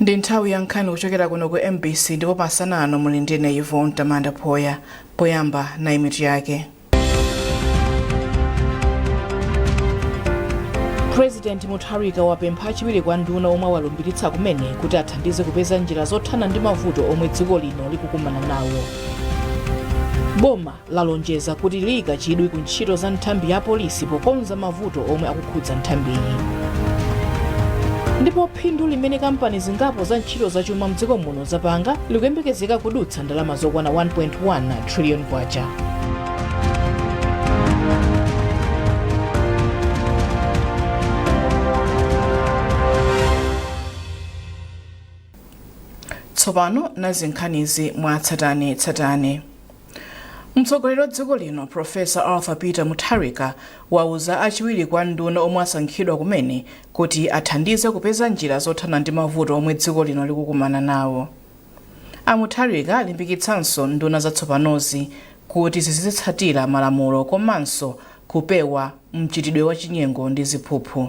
Ndi nthawi ya nkhani kuchokera kuno ku MBC, ndipo masana ano muli ndine Yvonne Tamanda Phoya. Poyamba, nayi mitu yake. President Mutharika wapempha achiwiri kwa nduna omwe awalumbiritsa kumene kuti athandize kupeza njira zothana ndi mavuto omwe dziko lino likukumana nawo. Boma lalonjeza kuti liyika chidwi ku ntchito za nthambi ya polisi pokonza mavuto omwe akukhudza nthambiyi. Ndipo phindu limene kampani zingapo za ntchito zachuma mdziko muno zapanga likuyembekezeka kudutsa ndalama zokwana 1.1 trillion kwacha. Tsopano nazi nkhanizi mwatsatanetsatane. Mtsogoleri wa dziko lino Professor Arthur Peter Mutharika wauza achiwiri kwa nduna omwe asankhidwa kumene kuti athandize kupeza njira zothana ndi mavuto omwe dziko lino likukumana nawo. A Mutharika alimbikitsanso nduna zatsopanozi kuti zizitsatira malamulo komanso kupewa mchitidwe wa chinyengo ndi ziphuphu.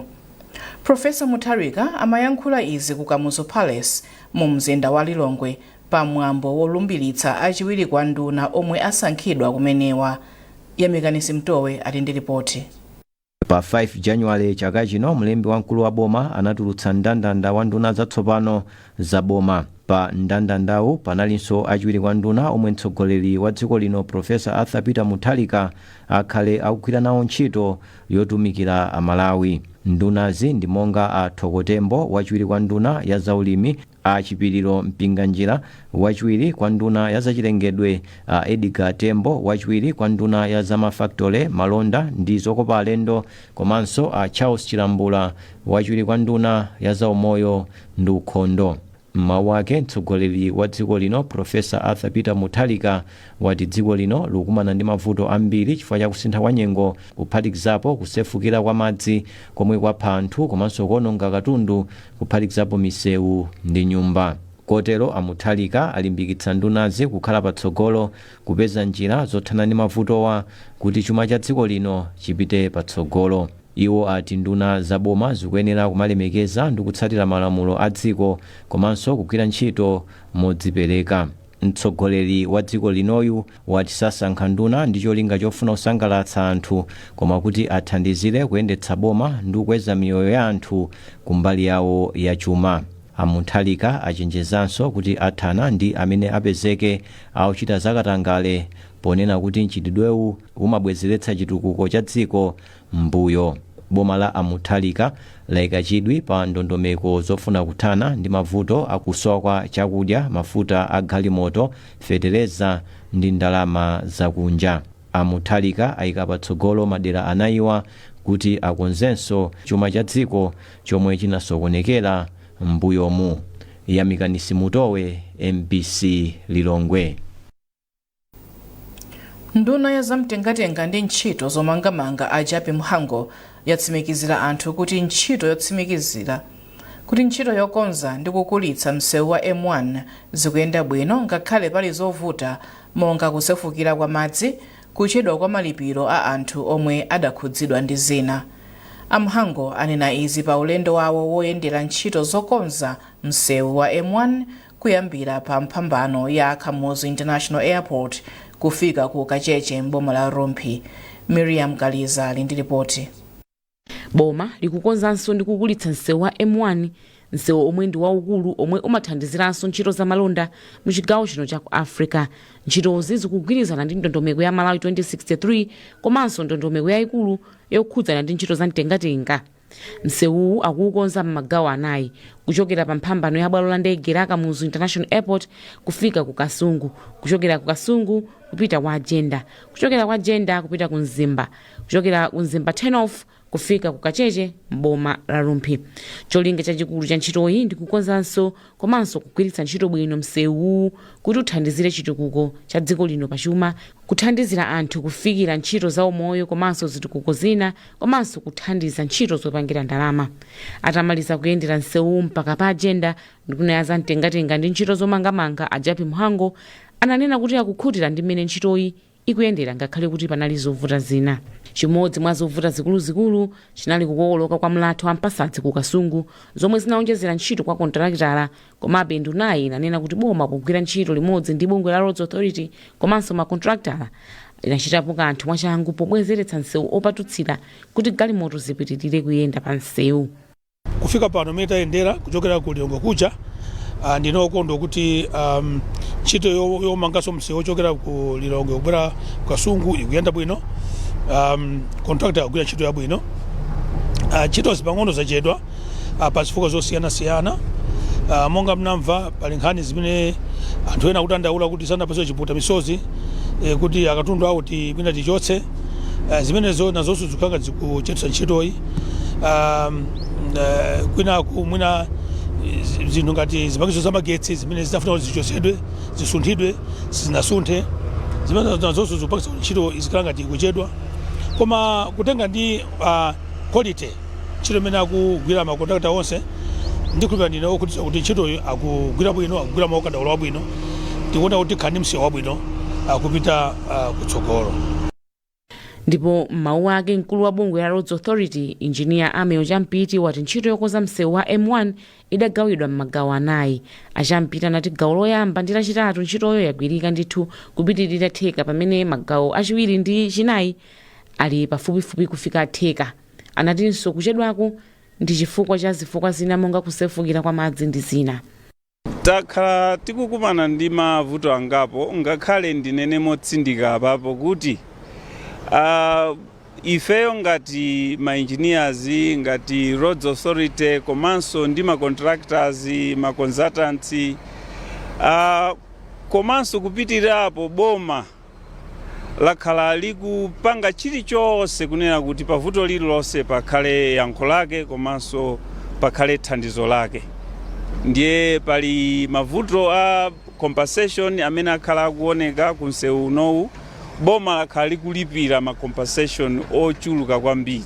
Professor Mutharika amayankhula izi ku Kamuzu Palace mu mzinda wa Lilongwe pa mwambo wolumbiritsa achiwiri kwa nduna omwe asankhidwa kumenewa. Yamikani Simtowe ali ndi ripoti. Pa 5 Januwale chaka chino, mlembi wamkulu wa boma anatulutsa mndandanda wa nduna zatsopano za boma. Pa mndandandawu panalinso achiwiri kwa nduna omwe mtsogoleri wa dziko lino Professor Arthur Peter Mutharika akhale akugwira nawo ntchito yotumikira Amalawi. Ndunazi ndi monga a Thoko Tembo, wachiwiri kwa nduna ya zaulimi, a Chipiliro Mpinganjira, wachiwiri kwa nduna ya zachilengedwe, a Edgar Tembo, wachiwiri kwa nduna ya zamafakitole, malonda ndi zokopa alendo, komanso a Charles Chilambula, wachiwiri kwa nduna ya zaumoyo ndi ukhondo. M'mawu ake, mtsogoleri wa dziko lino Professor Arthur Peter Mutharika wati dziko lino likukumana ndi mavuto ambiri chifukwa cha kusintha kwa nyengo, kuphatikizapo kusefukira kwa madzi komwe kwapha anthu komanso kuononga katundu kuphatikizapo misewu ndi nyumba. Kotero a Mutharika alimbikitsa ndunazi kukhala patsogolo kupeza njira zothana ndi mavutowa kuti chuma cha dziko lino chipite patsogolo. Iwo ati nduna za boma zikuyenera kumalemekeza ndi kutsatira malamulo a dziko komanso kugwira ntchito modzipereka. Mtsogoleri wa dziko linoyu wati sasankha nduna ndi cholinga chofuna kusangalatsa anthu koma kuti athandizire kuyendetsa boma ndi kukweza miyoyo ya anthu kumbali yawo ya chuma. A Mutharika achenjezanso kuti athana ndi amene apezeke akuchita zakatangale ponena kuti mchitidwewu umabwezeretsa chitukuko cha dziko m'mbuyo. Boma la a Mutharika laika chidwi pa ndondomeko zofuna kuthana ndi mavuto a kusowa kwa chakudya, mafuta a galimoto, fetereza ndi ndalama zakunja. A Mutharika aika patsogolo madera anayiwa kuti akonzenso chuma cha dziko chomwe chinasokonekera m'mbuyomu. Yamikani Simutowe, MBC Lilongwe. Nduna ya zamtengatenga ndi ntchito zomangamanga a Jappie Mhango yatsimikizira anthu kuti ntchito yotsimikizira kuti ntchito yokonza ndi kukulitsa msewu wa M1 zikuyenda bwino ngakhale pali zovuta monga kusefukira kwa madzi, kuchedwa kwa malipiro a anthu omwe adakhudzidwa ndi zina. A Mhango anena izi pa ulendo wawo woyendera ntchito zokonza msewu wa M1 kuyambira pa mphambano ya Kamuzu International Airport kufika ku Kacheche m'boma la Rumphi. Miriam Kaliza ali ndi ripoti. Boma likukonzanso ndi kukulitsa msewu wa M1, msewu omwe ndi waukulu omwe umathandiziranso ntchito za malonda mu chigawo chino cha ku Africa. Ntchitozi zikugwirizana ndi ndondomeko ya Malawi 2063 komanso ndondomeko yayikulu yokhudzana ndi ntchito za mtengatenga. Msewuwu akuukonza m'magawo anayi, kuchokera pa mphambano ya bwalo la ndege la Kamuzu International Airport kufika ku Kasungu, kuchokera ku Kasungu kupita kwa Jenda, kuchokera kwa Jenda kupita ku Mzimba, kuchokera ku Mzimba turn off kufika ku Kacheche m'boma la Rumphi. Cholinga chachikulu cha ntchitoyi ndi kukonzanso komanso kugwiritsa ntchito bwino msewuwu kuti uthandizire chitukuko cha dziko lino pachuma, kuthandizira anthu kufikira ntchito za umoyo komanso zitukuko zina, komanso kuthandiza ntchito zopangira ndalama. Atamaliza kuyendera msewuwu mpaka pa Jenda, nduna ya zamtengatenga ndi ntchito zomangamanga a Jappie Mhango ananena kuti akukhutira ndi mmene ntchitoyi ikuyendera ngakhale kuti panali zovuta zina. Chimodzi mwa zovuta zikuluzikulu chinali kukokoloka kwa mlatho wa Mpasadzi ku Kasungu, zomwe zinaonjezera ntchito kwa kontrakitala. Komabe ndunayi inanena kuti boma pogwira ntchito limodzi ndi bungwe la Roads Authority komanso makontrakitala inachitapo kanthu mwachangu pobwezeretsa msewu opatutsira kuti galimoto zipitirire kuyenda pa msewu. Kufika pano mmene tayendera kuchokera ku Lilongwe kuja, ndine okondwa kuti ntchito yomanganso msewu ochokera ku Lilongwe kubwera ku Kasungu ikuyenda bwino. Contractor akugwira ntchito yabwino. Ntchito zipang'ono zachedwa pa zifukwa zosiyanasiyana. Monga mnamva, pali nkhani zimene anthu ena akudandaula kuti sanapatsidwe chipukuta misozi kuti akatundu awo mwina tichotse. Zimenezo nazonso zikukhala zikuchedwetsa ntchitoyi. Kwinaku mwina zinthu ngati zipangizo zamagetsi zimene zinafuna kuti zichotsedwe, zisunthidwe, sizinasunthe. Zimene nazonso zikupangitsa kuti ntchito izikhala ngati ikuchedwa. Koma kutenga ndi quality ntchito imene akugwira makontrakta onse, ndikhulupirira, ndine okhutitsa kuti ntchitoyo akugwira bwino, akugwira mwaukadaulo wabwino. Tikuona kuti tikhala ndi msewu wabwino akupita kutsogolo. Ndipo m'mawu ake, mkulu wa bungwe la Roads Authority, Injiniya Ameo Champiti, wati ntchito yokonza msewu wa M1 idagawidwa m'magawo anayi. Achampiti anati gawo loyamba ndi lachitatu ntchitoyo yagwirika ndithu kupitirira theka, pamene magawo achiwiri ndi chinayi ali pafupifupi kufika theka. Anatinso kuchedwako ndi chifukwa cha zifukwa zina monga kusefukira kwa madzi ndi zina. Takhala tikukumana ndi mavuto angapo, ngakhale ndinene motsindika apapo kuti ifeyo ngati ma engineers, ngati Roads Authority, komanso ndi ma contractors, ma consultants, komanso kupitirirapo boma lakhala likupanga chilichonse kunena kuti pavuto lililonse pakhale yankho lake komanso pakhale thandizo lake. Ndiye pali mavuto a compensation amene akhala akuoneka ku msewu unowu. Boma lakhala likulipira ma compensation ochuluka kwambiri.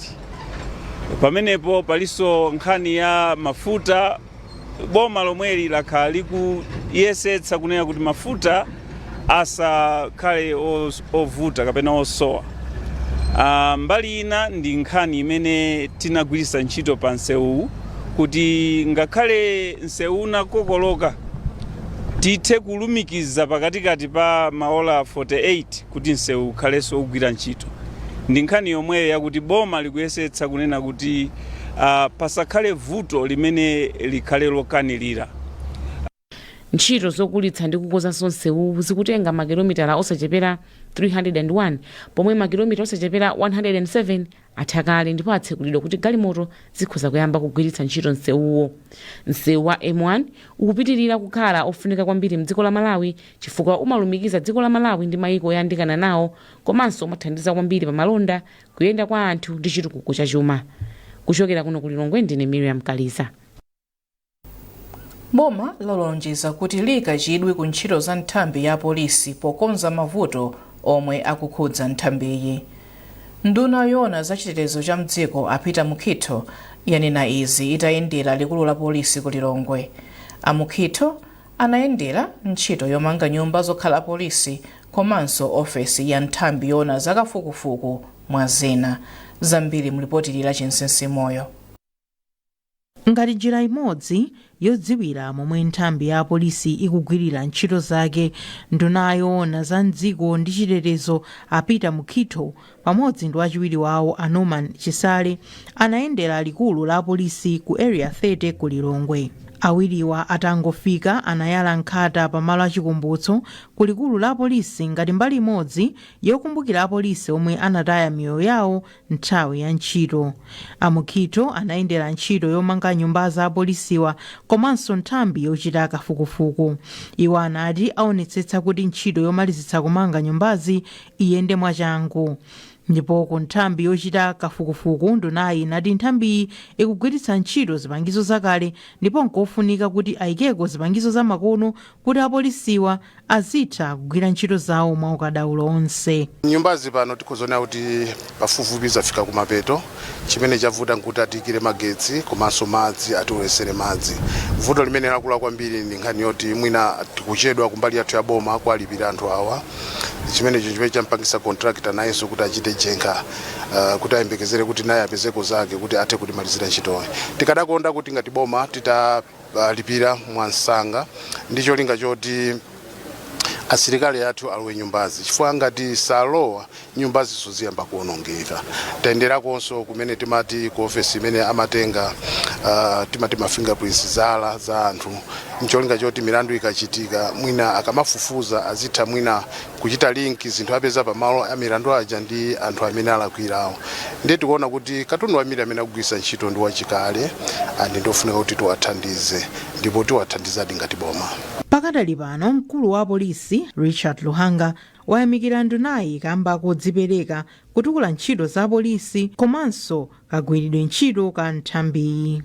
Pamenepo palinso nkhani ya mafuta. Boma lomweli lakhala likuyesetsa kunena kuti mafuta asakhale ovuta kapena osowa. Mbali ina ndi nkhani imene tinagwiritsa ntchito pa msewuwu kuti ngakhale msewu unakokoloka, tithe kulumikiza pakatikati pa maola 48 kuti msewu ukhalenso ugwira ntchito. Ndi nkhani yomweyo yakuti boma likuyesetsa kunena kuti pasakhale vuto limene likhale lokanirira. Ntchito zokulitsa ndi kukonzanso msewuwu zikutenga makilomitala osachepera 301, pomwe makilomita osachepera 107 atha kale ndipo atsekulidwa kuti galimoto zikhoza kuyamba kugwiritsa ntchito msewuwo. Msewu wa M1 ukupitirira kukhala ofunika kwambiri mdziko la Malawi chifukwa umalumikiza dziko la Malawi ndi mayiko oyandikana nawo, komanso umathandiza kwambiri pa malonda, kuyenda kwa anthu ndi chitukuko cha chuma. Kuchokera kuno ku Lilongwe, ndine Miriam Kaliza. Boma lalonjeza kuti liyika chidwi ku ntchito za nthambi ya polisi pokonza mavuto omwe akukhudza nthambiyi. Nduna yoona za chitetezo cha mdziko, a Peter Mukhito, yanena izi itayendera likulu la polisi ku Lilongwe. A Mukhito anayendera ntchito yomanga nyumba zokhala polisi komanso ofesi ya nthambi yoona zakafukufuku, mwa zina zambiri. Mulipoti la Chinsinsi Moyo. Ngati njira imodzi yodziwira momwe nthambi ya apolisi ikugwirira ntchito zake, nduna yoona za mdziko ndi chitetezo, a Peter Mukhito, pamodzi ndi wachiwiri wawo, a Norman Chisale, anayendera likulu la apolisi ku Area 30 ku Lilongwe. Awiriwa atangofika, anayala nkhata pamalo achikumbutso ku likulu la apolisi ngati mbali imodzi yokumbukira apolisi omwe anataya miyoyo yawo nthawi ya ntchito. A Mukhito anayendera ntchito yomanga nyumba za apolisiwa komanso nthambi yochita kafukufuku. Iwo anati aonetsetsa kuti ntchito yomalizitsa kumanga nyumbazi iyende mwachangu. Ndipo ku nthambi yochita kafukufuku, ndunayi inati nthambiyi ikugwiritsa ntchito zipangizo zakale ndipo nkofunika kuti ayikeko zipangizo zamakono kuti apolisiwa azitha kugwira ntchito zawo mwaukadaulo onse. Nyumbazi pano tikhoza kuti pafupifupi zafika kumapeto. Chimene chavuta nkuti atiyikire magetsi komanso madzi, atiwesere madzi. Vuto limene lakula kwambiri ndi nkhani yoti mwina tikuchedwa kumbali yathu ya boma kuwalipira anthu awa. Chimenecho chimene champangisa contractor nayenso kuti achite jenkha, kuti ayembekezere kuti naye apezeko zake kuti athe kutimalizira ntchitoyi. Tikadakonda kuti ngati boma titalipira mwansanga ndi cholinga choti asilikali athu alowe nyumbazi, chifukwa ngati salowa nyumbazi ziyamba kuonongeka. Tayenderakonso kumene timati ku ofesi imene amatenga timati ma fingerprints, zala za anthu, ncholinga choti milandu ikachitika mwina akamafufuza azitha mwina kuchita link zinthu apeza pamalo a milandu aja ndi anthu amene alakwirawo. Ndiye tikuona kuti katundu wambiri amene akugwiritsa ntchito ndi wachikale and ndofunika kuti tiwathandize, ndipo tiwathandizadi ngati boma. Pakadali pano, mkulu wa polisi Richard Luhanga wayamikira ndunayi kamba kodzipereka kutukula ntchito za polisi komanso kagwiridwe ntchito ka nthambiyi.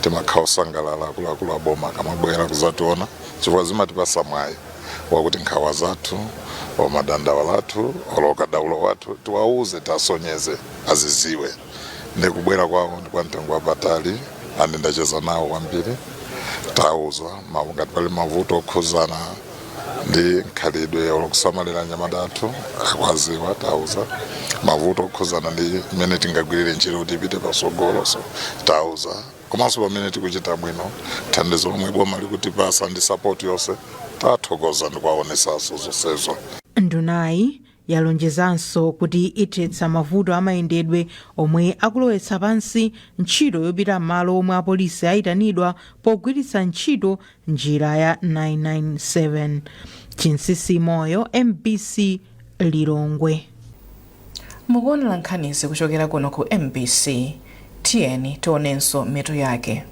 Timakhala osangalala akuluakulu a boma akamabwera kuzationa, chifukwa zimatipasa mwayi wakuti nkhawa zathu, madandaulo athu olo ukadaulo wathu tiwauze, tiasonyeze, aziziwe. Ndi kubwera kwawo ndi kwa mtengo wapatali and ndacheza nawo kwambiri. Tauza ngati pali mavuto okhuzana ndi nkhalidwe olo kusamalira anyamata athu, akwaziwa. Tauza mavuto okhuzana ndi mmene tingagwirire ntchito kuti ipite pasogolo, so tauza. Komanso pamene tikuchita bwino, thandizo lomwe boma likutipasa ndi support yonse, tathokoza ndi kuwaonesanso zonsezo. Ndunayi yalonjezanso kuti ithetsa mavuto amayendedwe omwe akulowetsa pansi ntchito yopita m'malo omwe apolisi ayitanidwa pogwiritsa ntchito njira ya 997. Chinsisi Moyo, MBC, Lilongwe. Mukuonera nkhanizi kuchokera kuno ku MBC. Tiyeni tionenso mitu yake.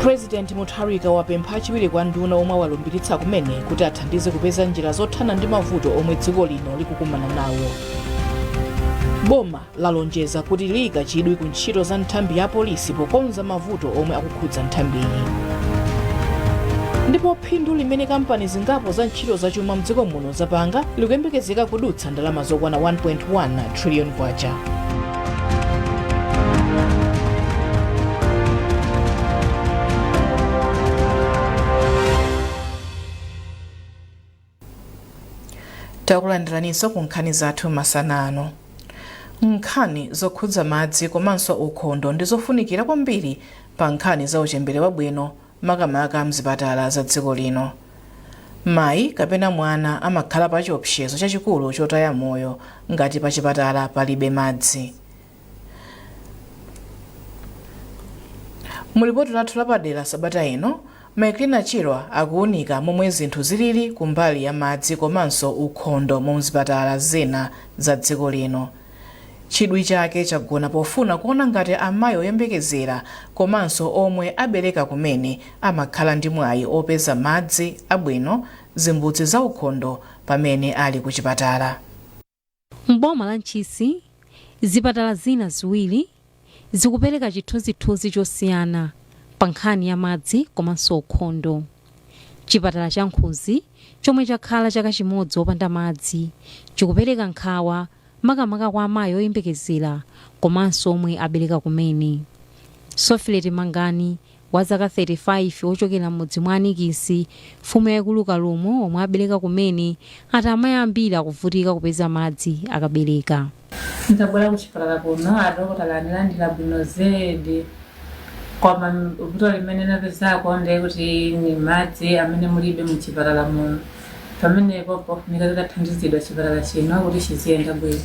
President Mutharika wapempha achiwiri kwa nduna omwe awalumbiritsa kumene kuti athandize kupeza njira zothana ndi mavuto omwe dziko lino likukumana nawo. Boma lalonjeza kuti liyika chidwi ku ntchito za nthambi ya polisi pokonza mavuto omwe akukhudza nthambiyi. Ndipo phindu limene kampani zingapo za ntchito zachuma mdziko muno zapanga likuyembekezeka kudutsa ndalama zokwana 1.1 trillion kwacha. Takulandiraninso ku nkhani zathu masana ano. Nkhani zokhudza madzi komanso ukhondo ndi zofunikira kwambiri pa nkhani za uchembere wabwino, makamaka mzipatala za dziko lino. Mayi kapena mwana amakhala pa chiopsezo chachikulu chotaya moyo ngati pa chipatala palibe madzi. Mu lipoti lathu lapadera sabata ino, Mclina Chirwa akuunika momwe zinthu zilili kumbali ya madzi komanso ukhondo mu mzipatala zina za dziko lino. Chidwi chake chagona pofuna kuona ngati amayi oyembekezera komanso omwe abereka kumene amakhala ndi mwayi opeza madzi abwino, zimbudzi za ukhondo pamene ali ku chipatala. M'boma la Ntchisi, zipatala zina ziwiri zikupereka chithunzithunzi chosiyana pa nkhani ya madzi komanso ukhondo. Chipatala cha Nkhuzi, chomwe chakhala chaka chimodzi opanda madzi, chikupereka nkhawa makamaka kwa amayi oyembekezera komanso omwe abereka kumene. Sofilet Mangani, wa zaka 35 wochokera m'mudzi mwa Anikisi, mfumu yaikulu Kalumo, omwe abereka kumene, ati amayi ambiri akuvutika kupeza madzi akabereka. Nditabwera kuchipatala kuno, adokotala anilandira bwino zedi, koma vuto limene napezako ndiye kuti ni madzi amene mulibe muchipatala muno. Pamenepo pofunika titathandizidwa chipatala chino kuti chiziyenda bwino.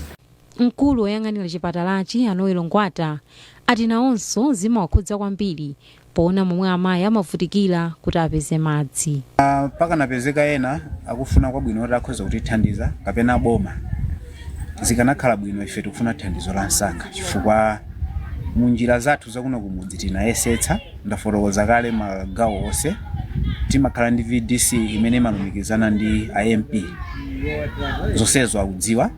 Mkulu woyang'anira chipatalachi, a Noel Ngwata, ati nawonso zimawakhudza kwambiri poona momwe amayi amavutikira kuti apeze madzi. Pakanapezeka ena akufuna kwabwino kuti akhoza kutithandiza kapena boma, zikanakhala bwino. Ife tikufuna thandizo la msanga chifukwa munjira zathu zakuno kumudzi tinayesetsa. Ndafotokoza kale magawo onse. Timakhala ndi VDC imene imalumikizana ndi MP, zonsezo akudziwa,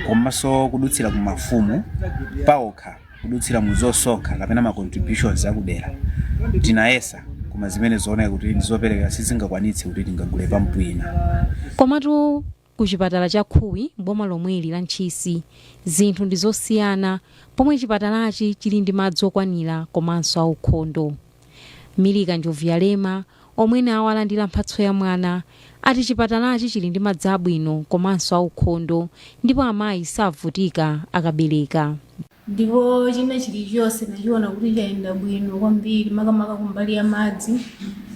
komanso kudutsira ku mafumu paokha, kudutsira mu zosonkha kapena ma contributions akudera tinayesa, koma zimene zooneka kuti ndizopereka sizingakwanitse kuti tingagule pampu ina. Komatu ku chipatala cha Khuwi m'boma lomweli la Ntchisi zinthu ndi zosiyana, pomwe chipatalachi chili ndi madzi okwanira komanso aukhondo. Milika Njobvuyalema, Omwe nawo alandira mphatso ya mwana ati chipatalachi chili ndi madzi abwino komanso aukhondo, ndipo amayi savutika akabereka. Ndipo china chilichonse ndachiona kuti chayenda bwino kwambiri, makamaka kumbali ya madzi.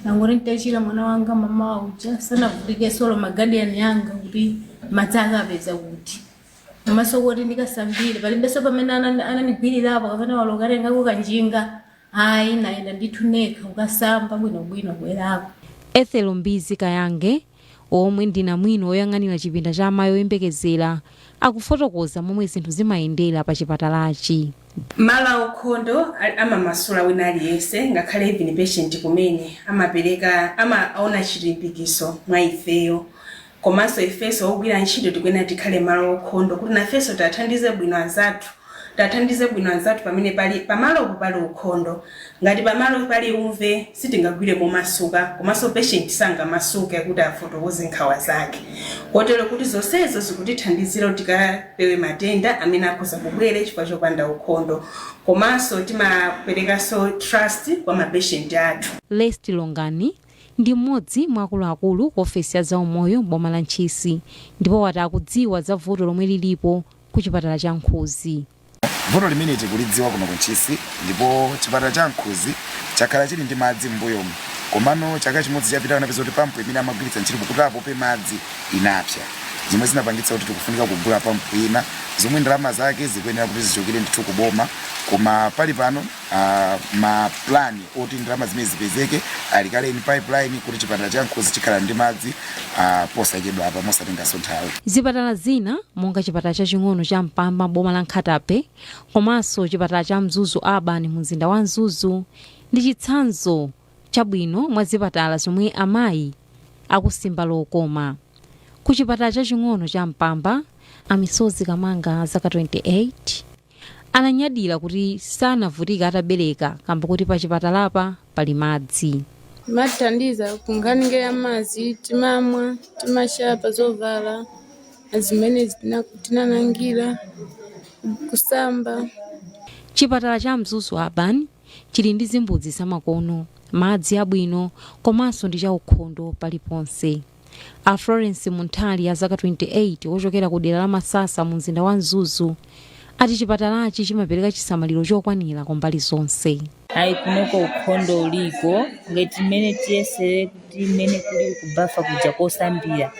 Nangoti ntachira mwana wanga mama uja sanavutikenso, olo magadiyani yanga kuti madzi akapeza kuti, komanso kuti ndikasambire palibenso pamene anandigwirirapo kapena walo katengako kanjinga, ayi, nayenda ndithu nekha kukasamba bwinobwino kubwerako. Ethel Mbizi Kayange, omwe ndi namwino woyang'anira chipinda cha amayi oyembekezera, akufotokoza momwe zinthu zimayendera pa chipatalachi. Malo aukhondo amamasula wina aliyense, ngakhale even patient kumene amapereka, amaona chilimbikiso mwa ifeyo. Komanso ifenso ogwira ntchito tikuyenera tikhale malo aukhondo kuti nafenso tathandize bwino anzathu pamene pali pamalopo pali ukhondo. Ngati pamalo pali umve, sitingagwire momasuka, komanso patient sangamasuke kuti afotokoze nkhawa zake, kotero kuti zonsezo zikutithandizira kuti tikapewe matenda amene akhoza kubwera chifukwa chopanda ukhondo. Komanso timaperekanso trust kwa mapatient athu. Lest Longani ndi mmodzi mwa akuluakulu ku ofesi ya zaumoyo m'boma la Ntchisi, ndipo wati akudziwa za vuto lomwe lilipo ku chipatala cha Nkhuzi. Vuto limene tikulidziwa kuno ku Ntchisi, ndipo chipatala cha Nkhuzi chakhala chili ndi madzi m'mbuyomu, komano chaka chimodzi chapita anapeza kuti pampu imene amagwiritsa ntchito kuti apope madzi inapsa, zomwe zinapangitsa kuti tikufunika kugula pampu ina, zomwe ndalama zake zikuyenera kuti zichokere ndithu kuboma. Koma pali pano mapulani oti ndalama zimene zipezeke ali kale in pipeline kuti chipatala cha Nkhuzi chikhala ndi madzi posachedwa apa, mosatenganso nthawi. Zipatala zina monga chipatala chaching'ono cha Mpamba boma la Nkhata Bay komanso chipatala cha Mzuzu Urban mu mzinda wa Mzuzu ndi chitsanzo chabwino mwa zipatala zomwe amayi akusimba lokoma. Ku chipatala chaching'ono cha Mpamba, Amisozi Kamanga, zaka 28, ananyadira kuti sanavutika atabereka kamba kuti pa chipatalapa pali madzi. Mathandiza kunkhani ya madzi, timamwa, timachapa zovala zimene tinanangira, kusamba. Chipatala cha Mzuzu Urban chili ndi zimbudzi zamakono, madzi abwino komanso ndi chaukhondo paliponse. A Florence Munthali, a zaka 28, wochokera ku dera la Masasa mu mzinda wa Mzuzu, ati chipatalachi chimapereka chisamaliro chokwanira kumbali zonse. Ayi, kunoko ukhondo uliko, ngati mmene tiyesere kuti mmene kuli kubafa kuja kosambira,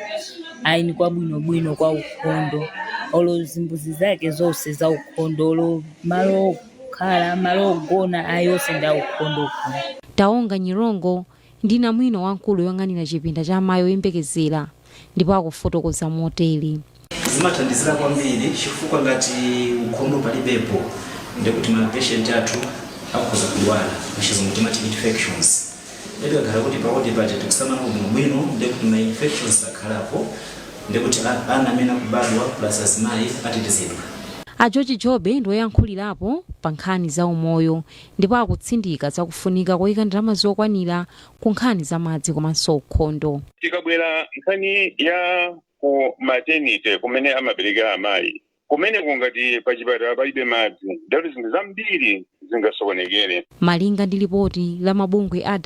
ayi, ni kwabwinobwino, kwa ukhondo, olo zimbuzi zake zonse za ukhondo, olo malo okhala, malo ogona, ayi, onse ndi aukhondo ukhondo. Taonga Nyirongo ndi namwino wamkulu yoyang'anira chipinda cha amayi oyembekezera, ndipo akufotokoza motere. Zimathandizira kwambiri chifukwa ngati ukhondo palibepo, ndikuti ma patient athu akhoza kudwala, muchizungu timati infections. Ndikakhala kuti pa ward paja tikusamala bwinobwino, ndikuti ma infections akhalapo, ndikuti ana amene akubadwa plus azimayi atetezedwa. A George Jobe ndi woyankhulirapo pa nkhani za umoyo, ndipo akutsindika zakufunika koyika ndalama zokwanira ku nkhani za madzi komanso ukhondo. Tikabwera nkhani ya ku maternity, kumene amaberekera amayi, kumene kungati pachipatala palibe madzi, ndati zinthu zambiri zingasokonekere. Malinga ndi lipoti la mabungwe a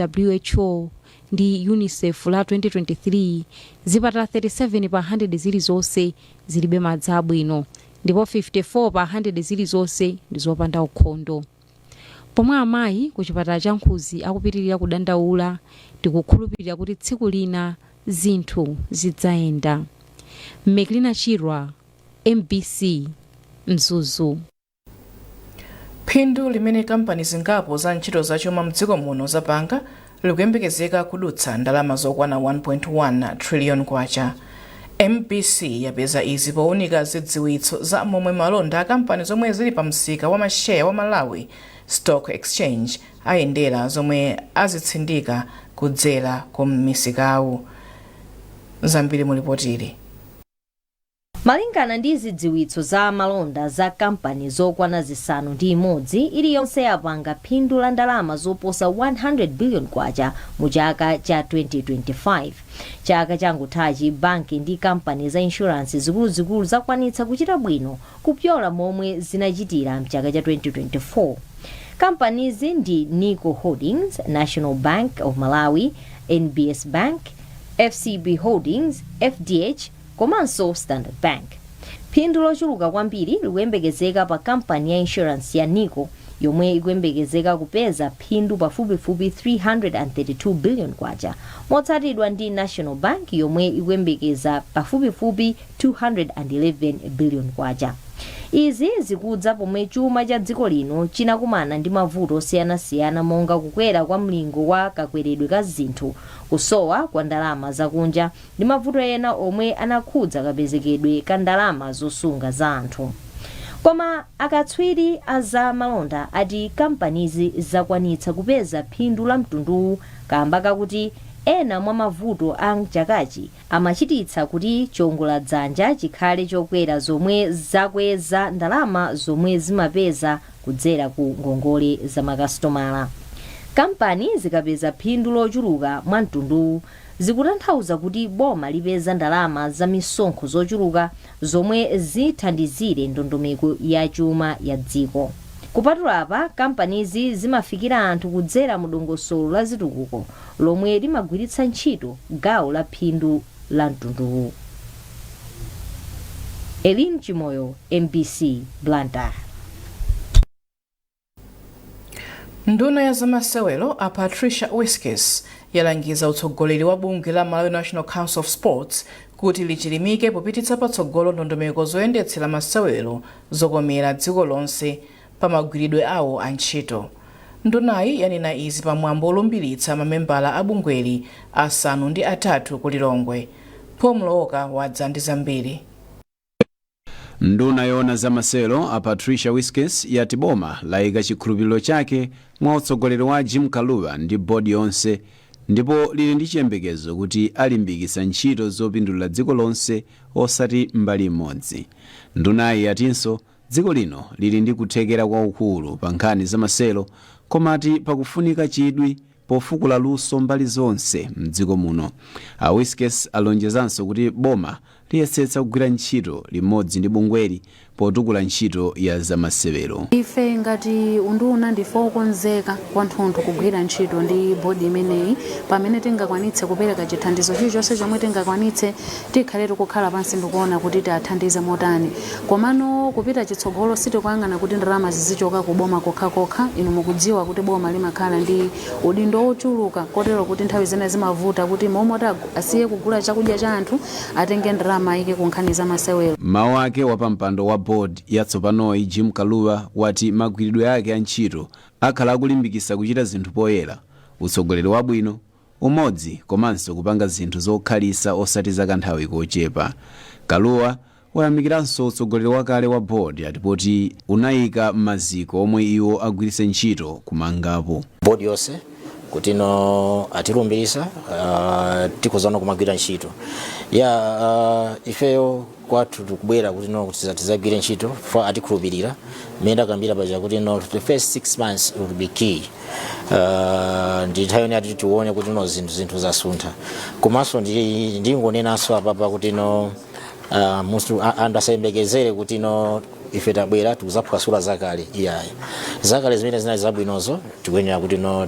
WHO ndi UNICEF la 2023, zipatala 37 pa 100 zilizonse zilibe madzi abwino, ndipo 54 pa 100 zilizonse ndi zopanda ukhondo. Pomwe amayi ku chipatala cha Nkhuzi akupitirira kudandaula, tikukhulupirira kuti tsiku lina zinthu zidzayenda. Meklina Chirwa, MBC, Mzuzu. Phindu limene kampani zingapo za ntchito zachuma mdziko muno zapanga likuyembekezeka kudutsa ndalama zokwana 1.1 trillion kwacha. MBC yapeza izi powunika zidziwitso za momwe malonda a kampani zomwe zili pa msika wa masheya wa Malawi Stock Exchange ayendera, zomwe azitsindika kudzera ku misikawu. Zambiri mulipotili. Malingana ndi zidziwitso za malonda za kampani zokwana 6, iliyonse yapanga phindu la ndalama zoposa 100 billion kwacha mu chaka cha 2025. Chaka changothachi, banki ndi kampani za insurance zikuluzikulu zakwanitsa kuchita bwino kupyola momwe zinachitira mchaka cha 2024. Kampanizi ndi Nico Holdings, National Bank of Malawi, NBS Bank, FCB Holdings, FDH komanso Standard Bank. Phindu lochuluka kwambiri likuyembekezeka pa kampani ya insurance ya NICO, yomwe ikuyembekezeka kupeza phindu pafupifupi 332 billion kwacha, motsatidwa ndi National Bank yomwe ikuyembekeza pafupifupi 211 billion kwacha. Izi zikudza pomwe chuma cha dziko lino chinakumana ndi mavuto osiyanasiyana, monga kukwera kwa mlingo wa kakweredwe ka zinthu, kusowa kwa ndalama zakunja ndi mavuto ena omwe anakhudza kapezekedwe ka ndalama zosunga za anthu. Koma akatswiri a za malonda ati kampanizi zakwanitsa kupeza phindu la mtunduwu kamba kakuti ena mwa mavuto a mchakachi amachititsa kuti chiwongoladzanja chikhale chokwera, zomwe zakweza ndalama zomwe zimapeza kudzera ku ngongole za makasitomala. Kampani zikapeza phindu lochuluka mwa mtunduwu, zikutanthauza kuti boma lipeza ndalama za misonkho zochuluka zomwe zithandizire ndondomeko ya chuma ya dziko. Kupatula apa, kampanizi zimafikira anthu kudzera mu dongosolo la zitukuko lomwe limagwiritsa ntchito gawo la phindu la mtunduwu. Elin Chimoyo, MBC, Blantyre. Nduna ya zamasewero a Patricia Wiskes yalangiza utsogoleri wa bungwe la Malawi National Council of Sports kuti lichilimike popititsa patsogolo ndondomeko zoyendetsera masewero zokomera dziko lonse pa magwiridwe awo a ntchito. Ndunayi yanena izi pamwambo olumbiritsa mamembala a bungweli 8 ku Lilongwe. Paul Mlowoka wadza ndi zambiri. Nduna yoona za masewero a Patricia Wiskes yati boma layika chikhulupiriro chake mwa utsogoleri wa Jim Kalua ndi bodi yonse, ndipo lili ndi chiyembekezo kuti alimbikitsa ntchito zopindulira dziko lonse osati mbali imodzi. Ndunayi yatinso dziko lino lili ndi kuthekera kwakukulu pa nkhani za masewero, komati pakufunika chidwi pofukula luso mbali zonse mdziko muno. A Wiskes alonjezanso kuti boma liyesetsa kugwira ntchito limodzi ndi bungweli potukula ntchito ya zamasewero. Ife ngati unduna ndife okonzeka kwathunthu kugwira ntchito ndi bodi imeneyi. Pamene tingakwanitse kupereka chithandizo chilichonse chomwe tingakwanitse, tikhale tikukhala pansi ndikuona kuti tiathandize motani. Komano kupita chitsogolo, sitikuyang'ana kuti ndalama zizichoka ku boma kokhakokha. Inu mukudziwa kuti boma limakhala ndi udindo wochuluka, kotero kuti nthawi zina zimavuta kuti momwe asiye kugula chakudya cha anthu, atenge ndalama ayike ku nkhani za masewero. Mawu ake, wapampando wa board yatsopanoyi Jim Kalua wati magwiridwe ake a ntchito akhala akulimbikitsa kuchita zinthu poyera, utsogoleri wabwino, umodzi komanso kupanga zinthu zokhalisa osati zakanthawi kochepa. Kalua wayamikiranso utsogoleri wakale wa board, ati poti unayika maziko omwe iwo agwiritse ntchito kumangapo. Board yonse kuti no atilumbirisa, tikhozano kumagwira ntchito ya ifeyo kwathu. Tikubwera kuti no kuti tizagwire ntchito fa atikhulupirira. Mmene ndakambira paja kuti no the first 6 months will be key, ndi nthawi yone ati tione kuti no zinthu zasuntha. Komanso ndingonenanso apapa kuti no anthu asayembekezere kuti no ife tabwera tikuzaphwasula zakale, iyayi. Zakale zimene zinali zabwinozo tikuyenera kuti no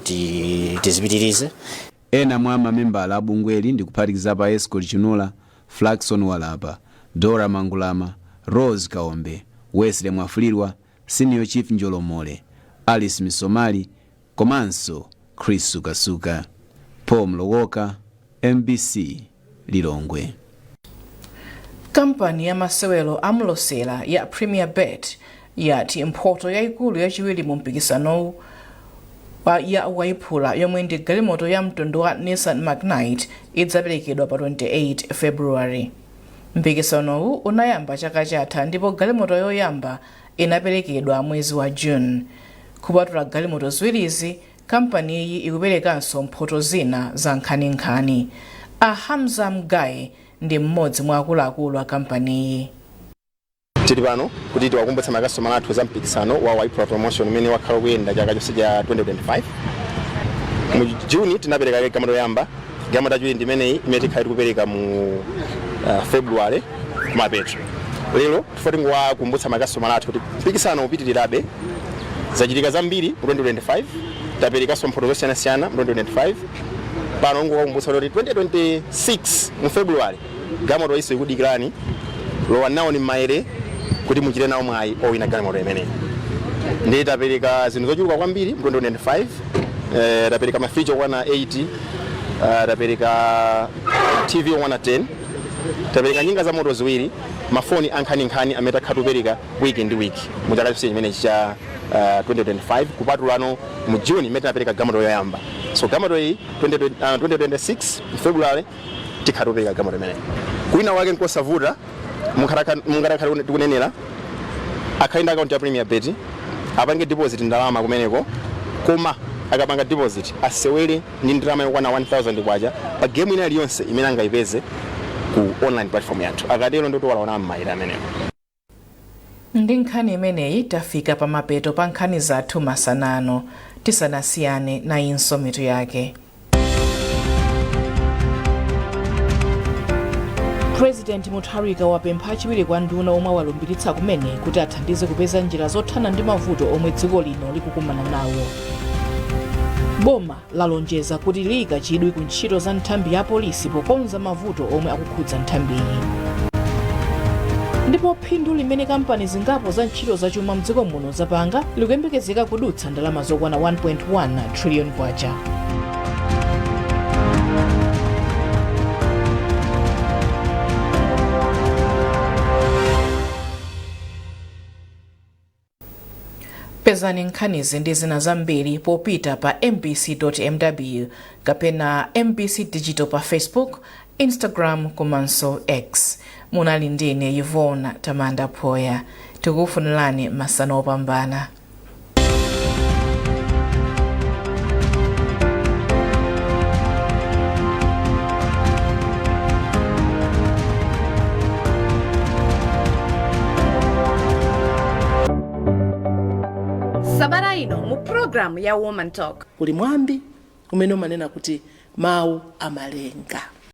tizipitirize. Ena mwa mamembala a bungweli ndi kuphatikizapo a Escort Chinula, Flaxon Walapa, Dora Mangulama, Rose Kaombe, Wesley Mwafulirwa, Senior Chief Njolomole, Alice Misomali komanso Chris Sukasuka. Paul Mlowoka, MBC, Lilongwe. Kampani ya masewero amlosera ya Premier Bet yati mphoto yayikulu yachiwiri mu mpikisanowu ya Waiphula, yomwe ndi galimoto ya mtundu wa Nissan Magnite, idzaperekedwa pa 28 February. Mpikisanowu unayamba chaka chatha ndipo galimoto yoyamba inaperekedwa mwezi wa June. Kupatula galimoto ziwirizi, kampaniyi ikuperekanso mphoto zina za nkhaninkhani. A Hamza Mgaye ndi mmodzi mwa akuluakulu a kampaniyi. Tili pano kuti tiwakumbutse makasitomala athu za mpikisano wa Waiphula Promotion umene wakhala ukuyenda chaka chonse cha 2025. Mu Juni tinapereka galimoto yoyamba. Galimoto yachiwiri ndi imeneyi imene tikhale tikupereka mu February kumapeto. Lero tifuna tingowakumbutsa makasitomala athu kuti mpikisano upitirirabe. Zachitika zambiri mu 2025, taperekanso mphoto zosiyanasiyana mu 2025. Pano ngokumbutsa kuti 2026 mu February galimoto iso ikudikirani. Lowa nawo ni maere kuti muchite nawo mwayi owina galimoto imeneyi. Ndiye tapereka zinthu zochuluka kwambiri mu 2025. Tapereka mafriji okwana 80, tapereka TV okwana 10, tapereka njinga za moto ziwiri, mafoni ankhaninkhani amene takhala tupereka wiki ndi wiki mu chaka chonse chimenechi cha 2025, kupatulano mu June imene tinapereka galimoto yoyamba. So galimoto iyi 2026 mu February tikhala tupereka galimoto imeneyi. Kuwina wake nkosavuta, mungatakhala tikunenera akhale ndi akaunti ya Premier Bet, apange deposit ndalama kumeneko, koma akapanga deposit asewere ndi ndalama yokwana 1000 kwacha pa game ina iliyonse imene angayipeze ku online platform yathu. Akatero ndoti walaona m'maere amenewo. Ndi nkhani imeneyi tafika pamapeto pa nkhani zathu masanano. Tisanasiyane, nayinso mitu yake. President Mutharika wapempha achiwiri kwa nduna omwe awalumbiritsa kumene kuti athandize kupeza njira zothana ndi mavuto omwe dziko lino likukumana nawo. Boma lalonjeza kuti liyika chidwi ku ntchito za nthambi ya polisi pokonza mavuto omwe akukhudza nthambiyi. Ndipo phindu limene kampani zingapo za ntchito zachuma mdziko muno zapanga likuyembekezeka kudutsa ndalama zokwana 1.1 trillion kwacha. Pezani nkhanizi ndi zina zambiri popita pa mbc.mw kapena MBC Digital pa Facebook, Instagram komanso X. Munali ndine Yvonne Tamanda Phoya. Tikufunirani masana opambana. Sabata ino mu programu ya Woman Talk, kuli mwambi umene umanena kuti mawu amalenga.